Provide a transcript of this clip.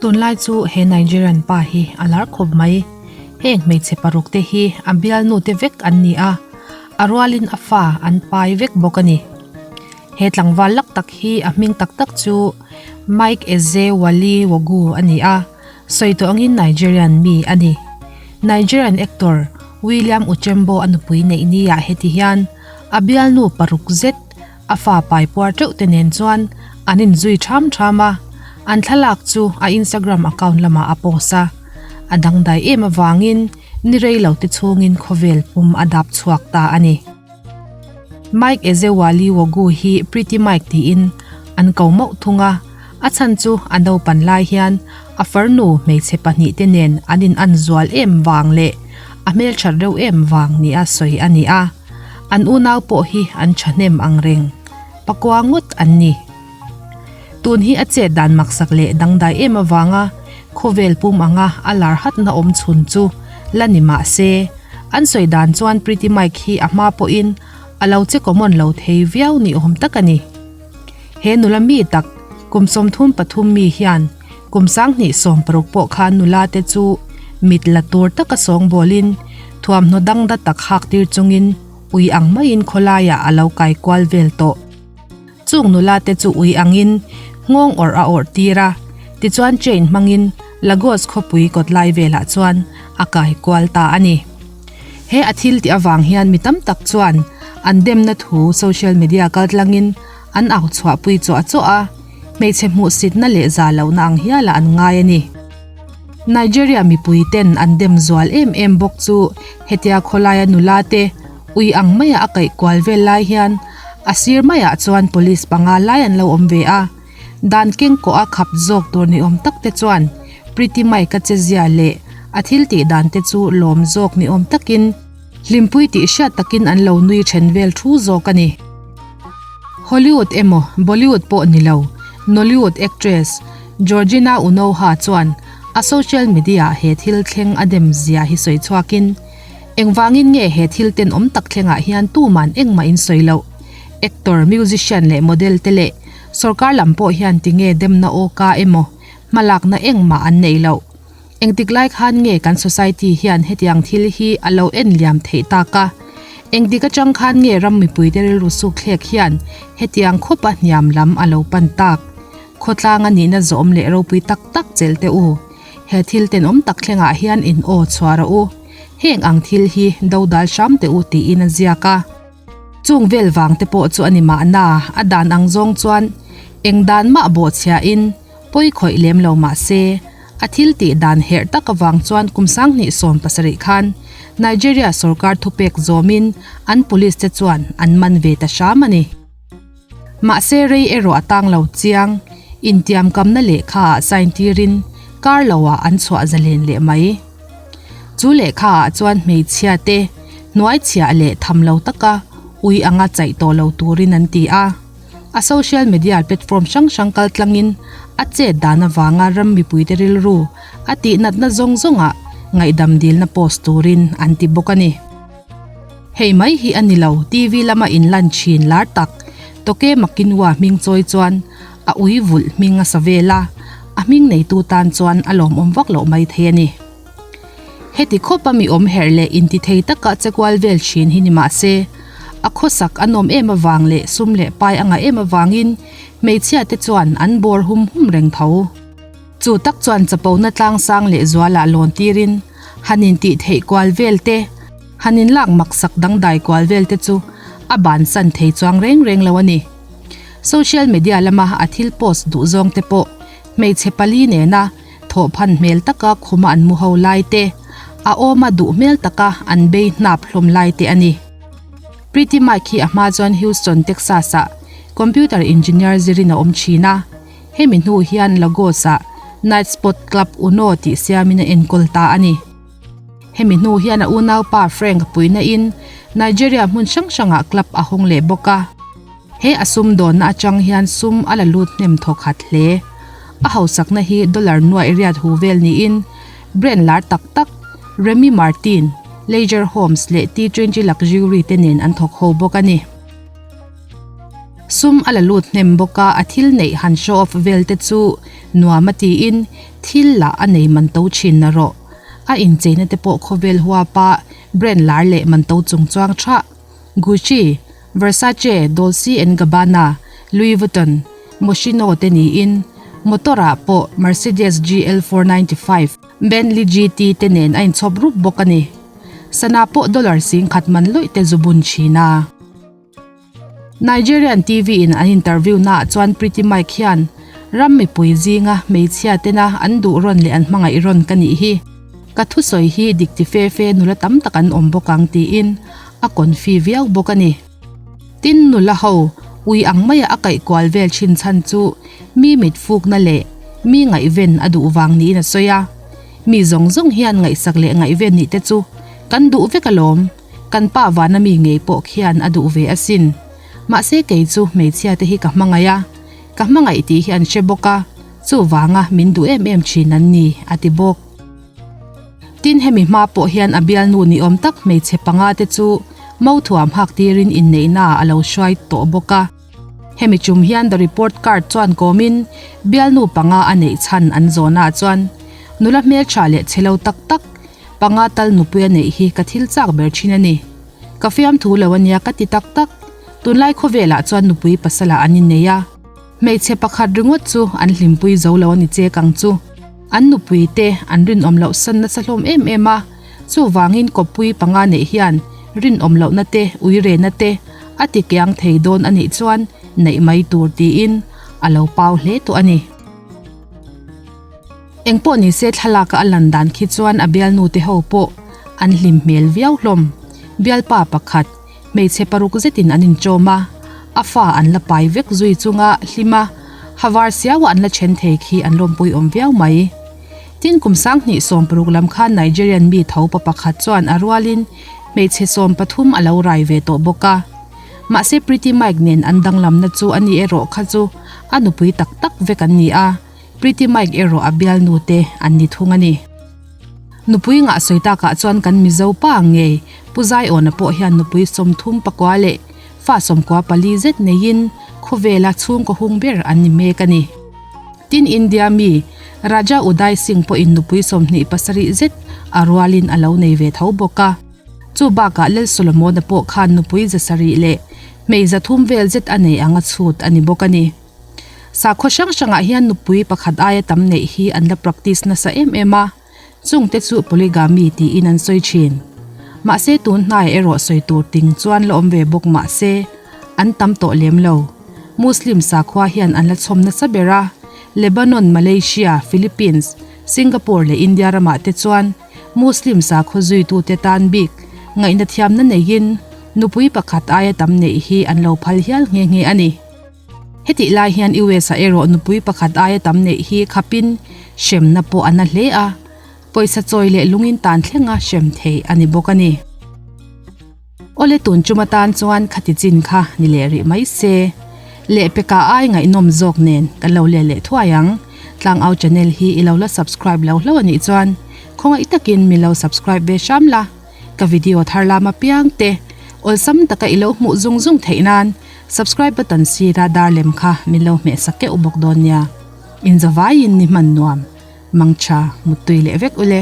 Tunlai chu he Nigerian pa hi a lar khawp mai. Heng hmeichhe paruk te hi a bialnu te vek an ni a, a rualin a fa an pai vek bawk a ni. He tlangval lak tak hi a hming tak tak chu Mike Ezewaly Wogu a ni a, sawi tawh angin Nigerian mi a ni. Nigerian actor William Uchembo a nupui neih niah heti hian a bialnu paruk zet A fa pai puar teuh te nen chuan an inzui ṭham ṭham a, an thlalak chu a Instagram account lamah a post a. A dangdai em avangin ni rei lo te chhungin khawvel pum a dap chhuak ta a ni. Mike Ezewali Wogu hi Pretty Mike tiin an ko mauh thung a, a chhan chu a naupan lai hian a farnu hmeichhe pahnihte nen an in an zual em vang leh a hmelṭhat reuh em vang nia sawi a ni a. An unau pawh hi an thahnem ang reng. Pakua ngawt an ni. Tun hi a chet dan maksak leh dangdai em avanga khawvel pum anga a lar hatna awm chhun chu la ni mah se, an sawi dan chuan Pretty Mike hi a hma pawhin a lo che common lo thei viau ni awm tak a ni. He nula mi tak kum 33 mi hian Kum 2016 pawh khan nula te chu mit la tur taka sawngbawlin thuamhnaw dangda tak hak tir chungin ui ang maiin khawlaiah a lo kai kual vel tawh. Chung nula te chu ui angin nghawng awrh a awrh tir a, tichuan chain hmangin Lagos khawpui kawtlai velah chuan a kai kual ta a ni. He a thil tih avang hian mi tam tak chuan an demna thu social media kaltlangin an au chhuahpui chuah chuah a. Hmeichhe hmuhsitna leh za lohna ang hialah an ngai a ni. Nigeria mipui ten an dem zual em em bawk chu hetia khawlaia nula te ui ang maia a kaih kual vel lai hian a sir maiah chuan police panga lai an lo awm ve a. Dan keng kawh a khap zawk tur ni awm tak te chuan Pretty Mike-a che zia leh a thil tih dan te chu lawm zawk ni awm takin hlimpui tih hriat takin an lo nui then vel thu zawk a ni. Hollywood emaw Bollywood pawh ni lo, Nollywood actress Georgina Unoha chuan a social media-ah he thil thleng a dem zia hi sawi chhuakin, Engvangin nge he thil tenawm tak thlengah hian tuman engmah in sawi loh? Actor, musician leh model te leh sorkar lam pawh hian tinge demna aw ka emaw hmalakna engmah an neih loh? Engtik lai khan nge kan society hian hetiang thil hi a lo en liam theih tak a? Engtik atang khan nge ram mipuite rilru suk thlek hian hetiang khawpa hniam lam a lo pan tak? Khawtlang a nihna zawm leh ropui tak tak chelh teh u. He thil tenawm tak thlengah hian in aw chhuah rawh u. Heng ang thil hi dodal hram teh u tiin a ziak a. Chung vel vang te pawh chu a ni mahna, a dan ang zawng chuan eng dan mah bawhchhiahin pawi khawih lem lo mah se, A thil tih dan herh tak avang chuan kum 2017 khan Nigeria sorkar thupek zawmin an police te chuan an man ve ta hram a ni. Mahse rei erawh a tang lo chiang, intiamkamna lehkha ah sign tirin kar lo ah an chhuah zalen leh mai. Chu lehkha ah chuan hmeichhia te hnuaichhiah leh tham lo taka ui anga chaih tawh lo turin an ti a. A social media platform hrang hrang kaltlangin a chet dan avanga ram mipuite rilru a tihnatna zawng zawngah ngaihdam dilna post turin an ti bawk a ni. Hei mai hi a ni lo, TV lama inlan thin lar tak Toke Makinwa hming chawi chuan a ui vulh hming a sa vel a, a hming neitu tan chuan a lawmawm vak loh mai thei a ni. Heti khawpa mi awm herh leh intithei taka che kual vel thin hi ni mah se, a khawsak a nawm em avang leh sum leh pai a ngah em avangin hmeichhia te chuan an bawr hum hum reng tho. Chu tak chuan chapona tlangsang leh zualah lawn tirin han intih theih kual vel te, han inlak maksak dangdai kual vel te chu a bansan thei chuang reng reng lo a ni. Social media lama a thil post duh zawng te pawh hmeichhe pali nena Thawhphan hmel taka khuma an mu ho lai te, a awma duh hmel taka an bei hnap hlawm lai te a ni. Pretty Mike hi a hma chuan Houston, Texas-ah computer engineer zirin a awm thin a, hemi hnu hian Lagos-ah Night Spot Club Uno tih siamin a enkawl ta a ni. Hemi hnu hian a unaupa Frank puina in Nigeria hmun hrang hrangah club a hawng leh bawk a. He a sumdawnna atang hian sum a la lut hnem thawk hat hle. A hausakna hi dollar nuaih riat hu vel niin brand lar tak tak Remy Martin, Leisure Homes leh T20 Luxury te nen an thawk ho bawk a ni. Sum a la lut hnem bawk a, a thil neih han show off vel te chu Nuam a tiin thil lah a nei man to thin na rawh. A incheina te pawh khawvel huapa brand lar leh man to chung chuang tha. Gucci, Versace, Dolce and Gabbana, Louis Vuitton, Moschino te niin motor ah pawh Mercedes GL 495, Bentley GT te nen a inchhawp rup bawk a ni. Sana pawh dollar 10,000 man lawih te zu bun thin a. Nigerian TV in an interview naah chuan Pretty Mike hian ram mipui zinga hmeichhia tena an duh rawn leh an hmangaih rawn ka nih hi. Ka thusawi hi dik ti fe fe nula tam tak an awm bawk ang tiin a confi viau bawk a ni. Tin nula ho ui ang maia a kaih kual vel thin chhan chu mi mit fukna leh mi ngaihven a duh vang niin a sawi a. Mi zawng zawng hian ngaihsak leh ngaihven nih te chu kan duh vek alawm. Kan pa vana mi ngei pawh khian a duh ve asin. Mahse kei chu hmeichhia te hi ka hmangaih a, ka hmangaih tih hi an hre bawk a, chuvanga min duh em em thin an ni, a ti bawk. Tin hemi hma pawh hian a bialnu ni awm tak hmeichhe panga te chu mothuam hak tirin inneihna ah a lo hruai tawh bawk a. Hemi chum hian The Report Card chuan kawmin bialnu panga a neih chhan an zawnah chuan nula hmeltha leh chhe lo tak tak panga tal nupui a neih hi ka thil chak ber thin a ni. Ka fiamthu lo ania ka ti tak tak. Tunlai khawvelah chuan nupui pasalah an innei a. Hmeichhe pakhat ringawt chu an hlimpui zo lo a ni chek ang chu. An nupui te an rinawm loh san nasa hlawm em em a. Chuvangin kawppui panga neih hian rinawm lohna te, uirena te a ti kiang thei dawn a nih chuan neih mai tur tiin a lo pau hle tawh a ni. Engpawh nise thlalaka a lan dan khi chuan a bialnu te ho pawh an hlim hmel viau hlawm. Bialpa pakhat, hmeichhe paruk zetin an inchawm a, a fa an la pai vek zui chunga hlim a, havar siaua an la then thei khi an lawmpui awm viau mai. Tin kum 2016 lam khan Nigerian mi tho pa pakhat chuan a rualin hmeichhe 13 a lo rai ve tawh bawk a. Mahse Pretty Mike nen an danglamna chu a ni erawh kha chu a nupui tak tak vek an ni a, Pretty Mike erawh a bialnu te an ni thung a ni. Nupui ngah sawi takah chuan kan Mizo pa ngei Pu Zaiawna pawh hian nupui 34 leh fa 94 zet neiin khawvela chhungkaw hung ber an ni mek a ni. Tin India mi Raja Uday Singh pawhin nupui 27 zet a rualin a lo nei ve tho bawk a. Chu bakah Lal Solomona pawh khan nupui 700 leh hmei 300 vel zet a nei ang a chhut a ni bawk a ni. Sakhaw hrang hrangah hian nupui pakhat aia tam neih hi an la practice nasa em em a, chungte chu polygamy tiin an sawi thin. Mahse tun hnaiah erawh sawi tur ting chuan la awm ve bawk mahse an tam tawh lem lo. Muslim sakhua hian an la chhawm nasa ber a, Lebanon, Malaysia, Philippines, Singapore leh India ramah te chuan Muslim sakhaw zuitute tan bik ngaihna thiamna neiin nupui pakhat aia tam neih hi an lo phal hial nghe nghe a ni. Hetih lai hian US ah erawh nupui pakhat aia tam neih hi khapin hremna pawh a na hle a, pawisa chawi leh lungin tan thlenga hrem theih a ni bawk a ni. Awle tun chum atan chuan khati chin kha ni leh rih mai se. Lehpekah ai ngaihnawm zawk nen kan lo let leh thuai ang. Tlangau channel hi i lo la subscribe lo hlauh a nih chuan khawngaih takin min lo subscribe ve hram la. Ka video thar lam apiang te awlsam taka i lo hmuh zung zung theih nan subscribe button sira dar lem kha min lo hmeh sak keuh bawk dawn nia. Inzavaiin ni hman nuam, mangtha, muttui leh vek ule.